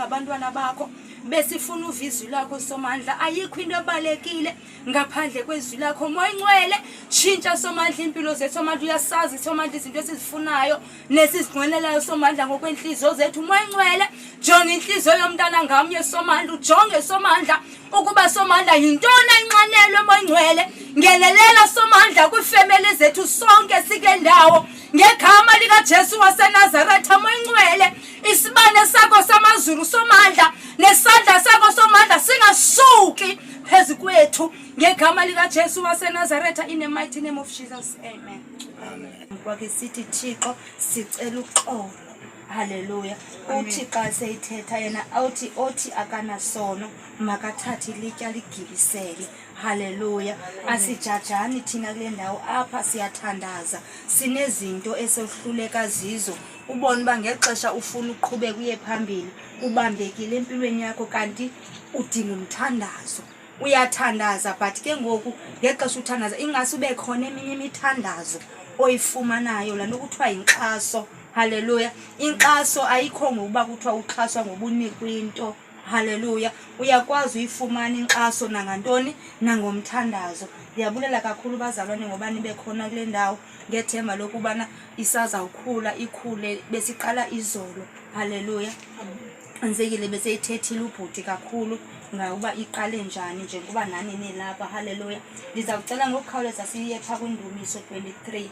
Singabantwana bakho, besifuna uva izwi lakho, Somandla. Ayikho into ebalekile ngaphandle kwezwi lakho. Moya Ingcwele, tshintsha, Somandla, iimpilo zethu. Somandla, uyasazi, Somandla, izinto esizifunayo nesizinqwenelayo, Somandla, ngokwentliziyo zethu. Moya Ingcwele, jonga intliziyo yomntana ngamnye, Somandla. Ujonge, Somandla, ukuba, Somandla, yintoni ayinxanelwe. Moya Ingcwele, ngenelela, Somandla, kwiifemeli zethu sonke sikule ndawo, ngegama likaJesu waseNazaretha. Moya Ingcwele, isibane sakho samazulu, Somandla, nesandla sakho, Somandla, singasuki phezu kwethu, ngegama likaJesu waseNazaretha, in the mighty name of Jesus, amen. Kwakhe sithi, Thixo, sicela uxolo. Halleluya. Uthi xa seyithetha yena, awuthi othi akanasono makathathe ilitya ligibisele. Halleluya. Asijajani thina kule ndawo apha, siyathandaza. Sinezinto esohluleka zizo, ubone uba ngexesha ufuna uqhubeka uye phambili, ubambekile empilweni yakho, kanti udinga umthandazo. Uyathandaza, but ke ngoku ngexesha uthandaza, ingase ube khona eminye imithandazo oyifumanayo, laa nto kuthiwa yinkxaso. Halleluya. Inkxaso ayikho ngokuba kuthiwa uxhaswa ngobunikwa into. Halleluya. Uyakwazi uyifumana inkxaso nangantoni? Nangomthandazo. Ndiyabulela kakhulu, bazalwane, ngoba nibe khona kule ndawo, ngethemba lokubana isazawukhula, ikhule. Besiqala izolo. Halleluya. Qinisekile beseyithethile ubhuti kakhulu ngauba iqale njani, njengoba nani nilapha. Halleluya. Ndiza kucela ngokukhawuleza siye phaa kwiNdumiso 23.